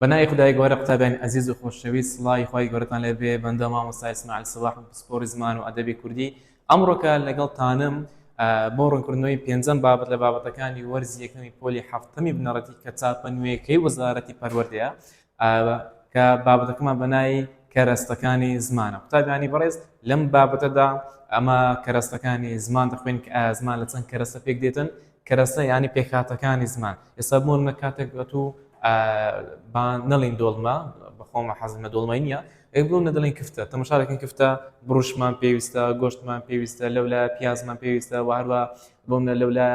بە ناوی خودای گەورە قوتابیانی ئەزیز و خۆشەویست سڵاوی خوای گەورەتان لێ بێ بەندە مامۆستا ئیسماعیل سەباح پسپۆڕی زمان و ئەدەبی کوردی ئەمڕۆکە لەگەڵتانم بۆ ڕوونکردنەوەی پێنجەم بابەت لە بابەتەکانی وەرزی یەکەمی پۆلی حەفتەمی بنەڕەتی کە چاپە نوێیەکەی وەزارەتی پەروەردەیە کە بابەتەکەمان بە ناوی کەرەستەکانی زمانە. قوتابیانی بەڕێز لەم بابەتەدا ئەمە کەرەستەکانی زمان دەخوێن کە ئایا زمان لە چەند کەرەستە پێک دێتن کەرەستە یانی پێکهاتەکانی زمان ئێستا بۆ نمونە کاتێک ئەتوو با نەڵین دۆڵمە بەخۆمە حەزم لە دۆڵمەی نییە ئەی بۆ نەدەڵین کفتە تەمەشا دەکەین کفتە بڕوشمان پێویستە گۆشتمان پێویستە لەولا پیازمان پێویستە و هەروە بۆ منە لەولا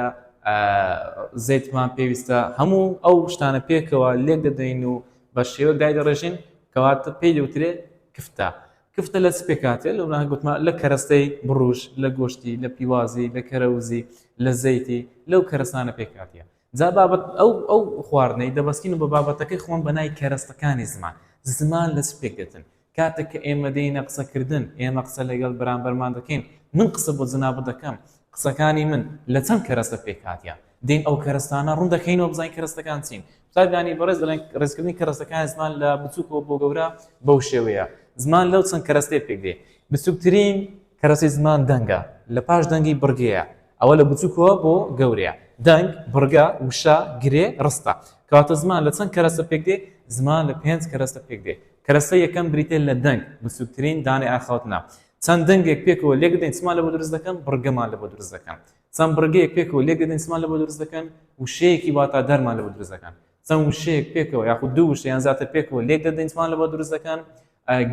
زەیتمان پێویستە هەموو ئەو شتانە پێکەوە لێک دەدەین و بە شێوەک دایدەڕێژین کەواتە پێی دەوترێ کفتە کفتە لە چ پێکهاتێ لەو گوتمان لە کەرەستەی بڕوش لە گۆشتی لە پیوازی لە کەرەوزی لە زەیتی لەو کەرەسانە پێکهاتیە جا بابەت ئەو ئەو خواردنەی دەبەستین و بە بابەتەکەی خۆم بە ناوی کەرەستەکانی زمان زمان لە چ پێک دێتن کاتێک کە ئێمە دێینە قسەکردن ئێمە قسە لەگەڵ بەرامبەرمان دەکەین من قسە بۆ جەنابت دەکەم قسەکانی من لە چەند کەرەستە پێکهاتیە دێین ئەو کەرەستانە ڕوون دەکەینەوە بزانین کەرەستەکان چین قوتابیانی بەڕێز دەڵێن ڕێزکردنی کەرەستەکانی زمان لە بچووکەوە بۆ گەورە بەو شێوەیە زمان لەو چەند کەرەستەیە پێک دێ بچووکترین کەرەستەی زمان دەنگە لە پاش دەنگی بڕگەیە ئەوە لە بچووکەوە بۆ گەورەیە دەنگ بڕگە وشە گرێ ڕستە کەواتە زمان لە چەند کەرەستە پێک دێ زمان لە پێنج کەرەستە پێک دێ کەرەستە یەکەم بریتیە لە دەنگ بچووکترین دانەی ئاخاوتنە چەند دەنگێک پێکەوە لێک دەدەین چمان لە بۆ دروست دەکەن بڕگەمان لە بۆ دروست دەکەن چەند بڕگەیەک پێکەوە لێک دەدەین چمان لە بۆ دروست دەکەن وشەیەکی واتادارمان لە بۆ دروست دەکەن چەند وشەیەک پێکەوە یاخود دوو وشە یان زیاتر پێکەوە لێک دەدەین چمان لە بۆ دروست دەکەن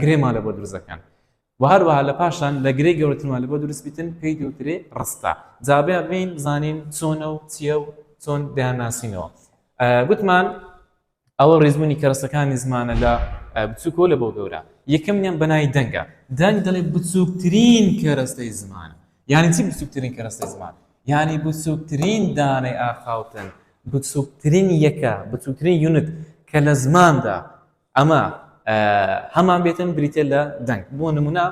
گرێمان لە بۆ دروست دەکەن و هەروەها لە پاشان لە گرێی گەورەترمان لە بۆ دروست بیتن پێی دەوترێ ڕستە. جا با بێین بزانین چۆنە و چییە و چۆن دەیانناسینەوە. گوتمان ئەوە ڕیزبوونی کەرەسەکانی زمانە لە بچووکەوە لە بۆ گەورە. یەکەمیان بە ناوی دەنگە. دەنگ دەڵێ بچووکترین کەرەستەی زمانە. یانی چی بچووکترین کەرەستەی زمان؟ یانی بچووکترین دانەی ئاخاوتن، بچووکترین یەکە، بچووکترین unit کە لە زماندا ئەمە هەمان بێتن بریتە لە دەنگ بۆ نمونە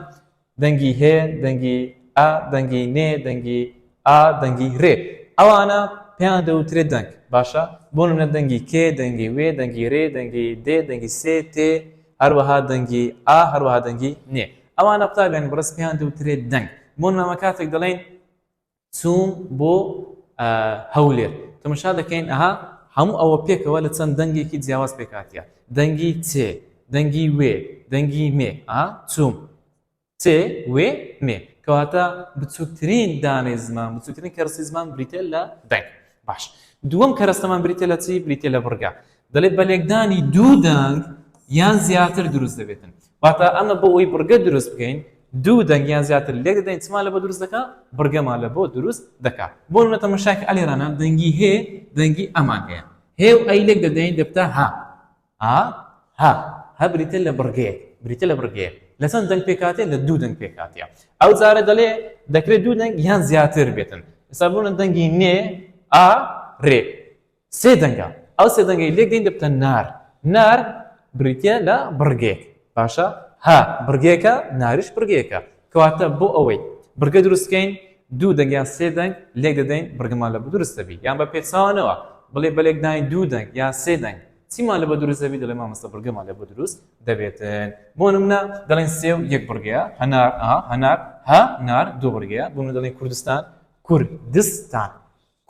دەنگی هێ دەنگی ئا دەنگی نێ دەنگی ئا دەنگی رێ ئەوانە پێیان دەوترێت دەنگ باشە بۆ نمونە دەنگی کێ دەنگی وێ دەنگی رێ دەنگی دێ دەنگی سێ تێ هەروەها دەنگی ئا هەروەها دەنگی نێ ئەوانە قوتابیان بەڕێز پێیان دەوترێت دەنگ بۆ نمونە کاتێک دەڵێن چووم بۆ هەولێر تەمەشا دەکەین ئەها هەموو ئەوە پێکەوە لە چەند دەنگێکی جیاواز پێکاتیە دەنگی چێ دەنگی وێ دەنگی مێ ئا چووم چێ وێ مێ کەواتە بچووکترین دانەی زمان بچووکترین کەرەسی زمان بریتە لە دەنگ باش دووەم کەرەستەمان بریتە لە چی بریتە لە بڕگە دەڵێت بە لێکدانی دوو دەنگ یان زیاتر دروست دەبێتن واتە ئەمە بۆ ئەوی بڕگە دروست بکەین دوو دەنگ یان زیاتر لێک دەدەین چمان لە بۆ دروست دەکا بڕگەمان لە بۆ دروست دەکا بۆ نمونە تەمەشاکە ئەلێرانە دەنگی هێ دەنگی ئەمان هەیە هێ و ئەی لێک دەدەین دەبتە ها ئا ها هە بریتە لە بڕگەیەک بریتە لە بڕگەیەک لە چەند دەنگ پێکاتێ لە دوو دەنگ پێکاتە ئەو جارە دەڵێ دەکرێت دوو دەنگ یان زیاتر بێتن ئێستا بوونە دەنگی نێ ئا رێ سێ دەنگە ئەو سێ دەنگەی لێک دێن دەبتە نار نار بریتە لە بڕگێک باشە ها بڕگێکە ناریش بڕگێکە کەواتە بۆ ئەوەی بڕگە دروستکەین دوو دەنگ یان سێ دەنگ لێک دەدەین بڕگەمان لە دروست دەبی یان بە پێچەوانەوە بڵێ بە لێکدانی دوو دەنگ یان سێ دەنگ چیمان لە بە دروست دەبی دەڵێ مامۆستا بڕگەمان لە بۆ دروست دەبێتن بۆ نمونە دەڵێن سێ و یەک بڕگەیە هەنار ئا هەنار هە نار دوو بڕگەیە بۆ نمونە دەڵێن کوردستان کوردستان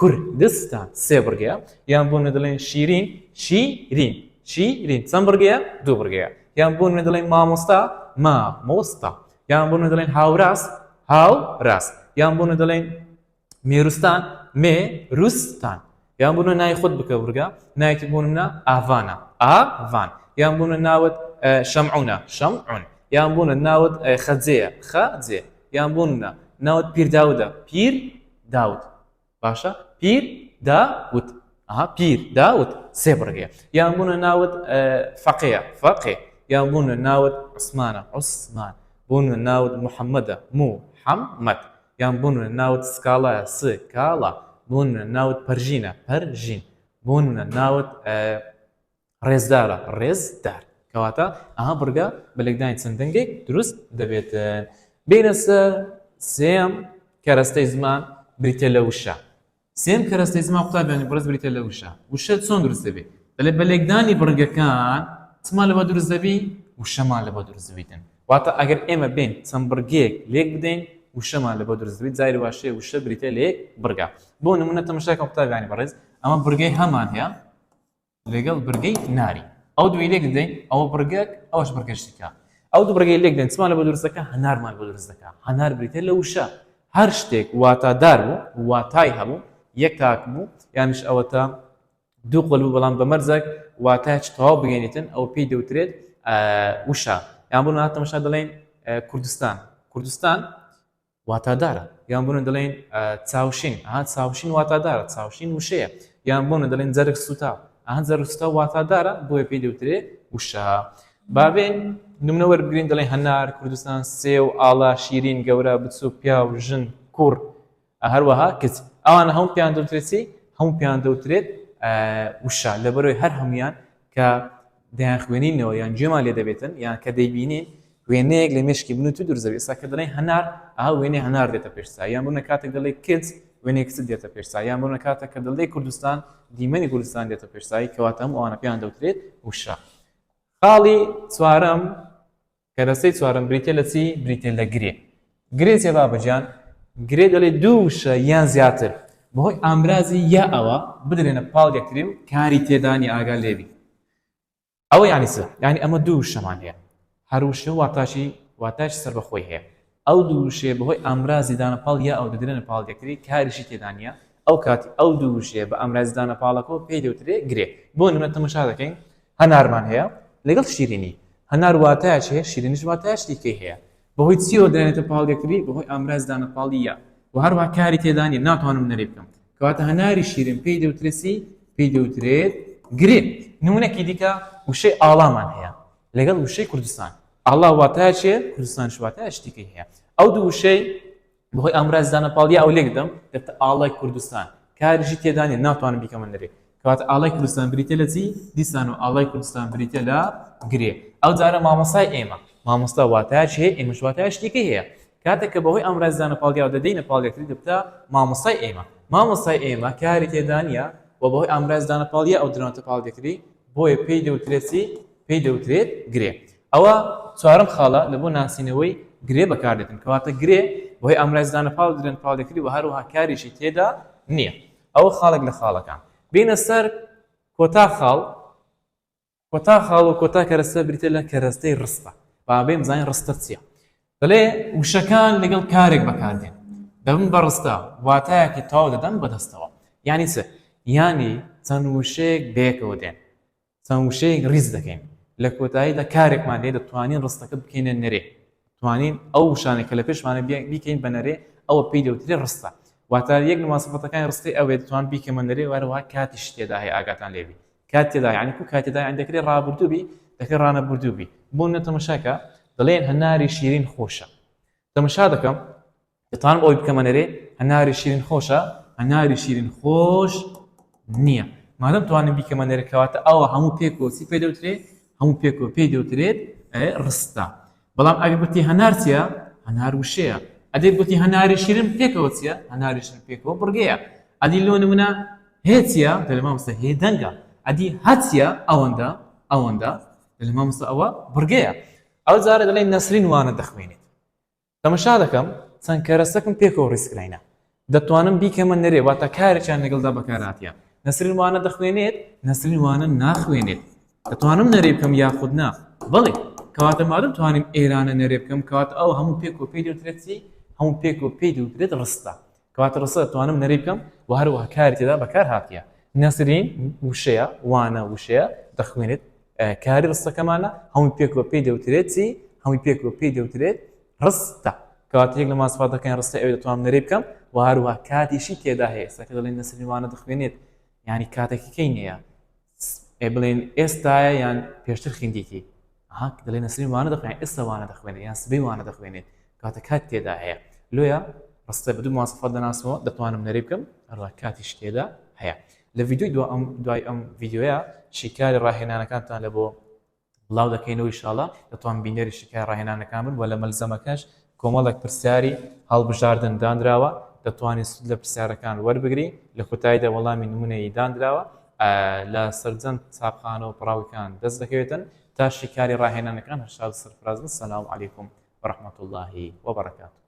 کوردستان سێ بڕگەیە یان بۆ نمونە دەڵێن شیرین شیرین شیرین چەند بڕگەیە دوو بڕگەیە یان بۆ نمونە دەڵێن مامۆستا مامۆستا یان بۆ نمونە دەڵێن هاوراز هاوراز یان بۆ نمونە دەڵێن مێروستان مێروستان یان بۆ نمونە ناوی خۆت بکە بڕگە ناوێکی بۆ نمونە ئاڤانە ئاڤان یان بۆ نمونە ناوت شەمعونە شەمعون یان بۆ نمونە ناوت خەجێیە خەجێ یان بۆ نمونە ناوت پیر داودە پیر داود باشە پیر داود ئەها پیر داود سێ بڕگەیە یان بوونە ناوت فەقەیە فەقێ یان بوونە ناوت عوسمانە عوسمان بوونە ناوت محەممەدە محەممەد یان بوونە ناوت سکاڵایە سکاڵا بوونە ناوت پەرژینە پەرژین بوونە ناوت ڕێزدارە ڕێزدار کەواتە ئەها بڕگە بە لێکدانی چەند دەنگێک دروست دەبێتن بینە سەر سێم کەرەستەی زمان بریتە لە وشە سێم کەرەستەی زمان قوتابیانی بەڕێز بریتە لە وشە وشە چۆن دروست دەبێت دەڵێ بە لێکدانی بڕگەکان. چمان لەبۆ دروست دەبی؟ وشەمان لەبۆ دروست دەبیتن. واتە ئەگەر ئێمە بێین چەند بڕگەیەک لێک بدەین وشەمان لەبۆ دروست دەبیت، جاری واشەیە وشە بریتیە لە یەک بڕگە. بۆ نمونە تەماشا کەن قوتابیانی بەڕێز، ئەمە بڕگەی هەمان هەیە لەگەڵ بڕگەی ناری. ئەو دووی لێک دەدەین، ئەوە بڕگەک، ئەوەش بڕگەش دیکە. ئەو دوو بڕگەی لێک دەین چمان لەبۆ دروست دەکا؟ هەنارمان بۆ دروست دەکا. هەنار بریتیە لە وشە. هەر شتێک واتادار بوو، واتای هەبوو، یەک تاک بوو، یانیش ئەوەتا دوو قۆل بوو بەڵام بە مەرجێک واتایەکی تەواو بگەێنێتن ئەو پێی دەوترێت وشە یان بۆ نمونە تەماشا دەڵێن کوردستان کوردستان واتادارە یان بۆ دەڵێن چاوشین ها چاوشین واتادارە چاوشین وشەیە یان بۆ دەڵێن جەرگ سوتا ئەها جەرگ سوتا واتادارە بۆیە پێی دەوترێ وشە بابێن نمونە وەربگرین دەڵێن هەنار کوردستان سێو ئاڵا شیرین گەورە بچوک پیاو ژن کوڕ هەروەها کچ ئەوانە هەموو پێیان دەوترێت چی؟ هەموو پێیان دەوترێت وشە لەبەرەوەی هەر هەمویان کە دەیانخوێنینەوە یان گوێمان لێ دەبێتن یان کە دەیبینین وێنەیەک لە مێشکی من و تو دروست دەبێت ئێستا کە دەڵێن هەنار ئەها وێنەی هەنار دێتە پێش چاو یان بۆ کاتێک دەڵێ کچ وێنەی کچ دێتە پێش چاو یان بۆ کاتێک کە دەڵێ کوردستان دیمەنی کوردستان دێتە پێش چاوی کەواتە هەموو ئەوانە پێیان دەوترێت وشە خاڵی چوارەم کەرەسەی چوارەم بریتیە لە چی؟ بریتیە لە گرێ. گرێ چیە بابە گیان؟ گرێ دەڵێ دوو وشە یان زیاتر بەهۆی ئامرازی یا ەوە بدرێنە پاڵ یەکتری و کاری تێدا نیە ئاگا لێبی. ئەوە یانی چ؟ یانی ئەمە دوو وشەمان هەیە هەر وشە واتاشی واتایەکی سەربەخۆی هەیە. ئەو دوو وشەیە بەهۆی ئامرازی دانە پاڵ یا ەوە دەدرێنە پاڵ یەکتری کاریشی تێدا نیە ئەو کاتی ئەو دوو وشەیە بە ئامرازی دانە پاڵەکەوە پێی دەوترێ گرێ. بۆ نمونە تەماشا دەکەین هەنارمان هەیە لەگەڵ شیرینی هەنار واتایەکی هەیە شیرینیش واتایەکی دیکەی هەیە بەهۆی چیەوە دەنێتە پاڵ یەکتری بەهۆی ئامراز دانە پاڵی یا و هەروەها کاری تێدا نیە ناتوانم نەرێ بکەم کەواتە هەناری شیرین پێی دەوترێت چی پێی دەوترێت گرێ نمونەکی دیکە وشەی ئاڵامان هەیە لەگەڵ وشەی کوردستان ئاڵا واتایەکی هەیە کوردستانیش واتایەکی دیکەی هەیە ئەو دوو وشەی بەهۆی ئامراز دانە پاڵ یا ئەو لێک دەم دەبتە ئاڵای کوردستان کاریشی تێدا نیە ناتوانم بیکەمە نەرێ کەواتە ئاڵای کوردستان بریتە لە چی دیسان و ئاڵای کوردستان بریتە لە گرێ ئەو جارە مامۆسای ئێمە مامۆستا واتایەکی هەیە ئێمەش واتایەکی دیکەی هەیە کاتێک کە بەهۆی ئامراز دانە پاڵیاوە دەدەینە پاڵ یەکتری دەبتە مامۆسای ئێمە مامۆسای ئێمە کاری تێدا نییە و بەهۆی ئامراز دانە پاڵ یا ئەو درانەتە پاڵ یەکتری بۆیە پێی دەوترێت چی پێی دەوترێت گرێ. ئەوە چوارەم خاڵە لە بۆ ناسینەوەی گرێ بەکاردێتن کەواتە گرێ بەهۆی ئامراز دانە پاڵ درێن پاڵ دەکری و هەروەها کاریشی تێدا نییە. ئەوە خاڵێک لە خاڵەکان. بێینە سەر کۆتا خاڵ، کۆتا خاڵ و کۆتا کەرەستە بریتیە لە کەرەستەی ڕستە. با بێین بزانین ڕستە چییە. دەڵێ وشەکان لەگەڵ کارێک بەکاردێن دەبن بە ڕستە واتایەکی تەواو دەدەن بەدەستەوە. یانی چ؟ یانی چەند وشەیەک بەیەکەوە دێن. چەند وشەیەک ڕیز دەکەین لە کۆتاییدا کارێکمان هەیە دەتوانین ڕستەکە بکەینە نەرێ توانین ئەو وشانە کە لە پێشمانە بیکەین بە نەرێ ئەوە پێی دەوترێ ڕستە واتە یەک لە ماسەفەتەکانی ڕستەی ئەوێ دەتوان بیکەمە نەرێ وەروەها کاتیش تێدا هەیە ئاگاتان لێبی کات تێدا یعنی کو کات تێدا یعنی دەکرێت ڕابردوو بی دەکرێت ڕانەبردوو بی بۆ نە تەمەشاکە دەڵێن هەناری شیرین خۆشە تەمەشا دەکەم دەتوانم ئەوەی بکەمە نەرێ هەناری شیرین خۆشە هەناری شیرین خۆش نییە مادەم توانم بیکەمە نەرێ کەواتە ئەوە هەموو پێکەوە چی پێ دەوترێ هەموو پێکەوە پێی دەوترێت ڕستە بەڵام ئەگەر گوتی هەنار چییە هەنار وشەیە ئەدێ گوتی هەناری شیرین پێکەوە چییە هەناری شیرین پێکەوە بڕگەیە ئەدی لۆ نمونە هێ چییە دەلێ مامۆستا هێ دەنگە ئەدی هە چییە ئەوەندە ئەوەندە دەلێ مامۆستا ئەوە بڕگەیە ئەو جارە دەڵێن نەسرین وانە دەخوێنێت تەمەشا دەکەم چەند کەرەسەکم پێکەوە ڕیزکراینە دەتوانم بیکەمە نەرێ واتە کارێکیان لەگەڵدا بەکارهاتیە نەسرین وانە دەخوێنێت نەسرین وانە ناخوێنێت دەتوانم نەرێ بکەم یاخود نا بەڵێ کەواتە مادەم توانیم ئێرانە نەرێ بکەم کەواتە ئەو هەموو پێکەوە پێی دەوترێت چی هەموو پێکەوە پێی دەوترێت ڕستە کەواتە ڕستە دەتوانم نەرێ بکەم و هەروەها کاری تێدا بەکار هاتیە نەسرین وشەیە وانە وشەیە دەخوێنێت کاری ڕستەکەمانە هەمووی پێکەوە پێی دەوترێت چی هەمووی پێکەوە پێی دەوترێت ڕستە کەواتە یەک لە ماسفاتەکانی ڕستە ئەوێ دەتوانم نەرێ بکەم و هەروەها کاتیشی تێدا هەیە ئێستا کە دەڵێن نەسرین وانە دەخوێنێت یعنی کاتێکی کەی نییە ئێ بڵێن ئێستایە یان پێشتر خوێندیتی ها دەڵێ نەسرین وانە دەخوێنێت ئێستا وانە دەخوێنێت یان سبەی وانە دەخوێنێت کاتە کات تێدا هەیە لۆیە ڕستە بە دوو ماسفات دەناسمەوە دەتوانم نەرێ بکەم هەروەها کاتیش تێدا هەیە لە ڤیدیۆی دوا ئەم دوای ئەم ڤیدیۆیە شیکاری ڕاهێنانەکانتان لە بۆ بڵاو دەکەینەوە ئیشاڵا دەتوان بینەری شیکاری ڕاهێنانەکان بن و لە مەلزەمەکەش کۆمەڵێک پرسیاری هەڵبژاردن دانراوە دەتوانین سود لە پرسیارەکان وەربگری لە کۆتاییدا وەڵامی نمونەیی دانراوە. لە سەرجەم چاپخانە و پەڕاوەکان دەست دەکەوێتن تا شیکاری ڕاهێنانەکان هەر شاد و سەرفراز بن. سلام علیکم ورحمة اللە وبرکاته.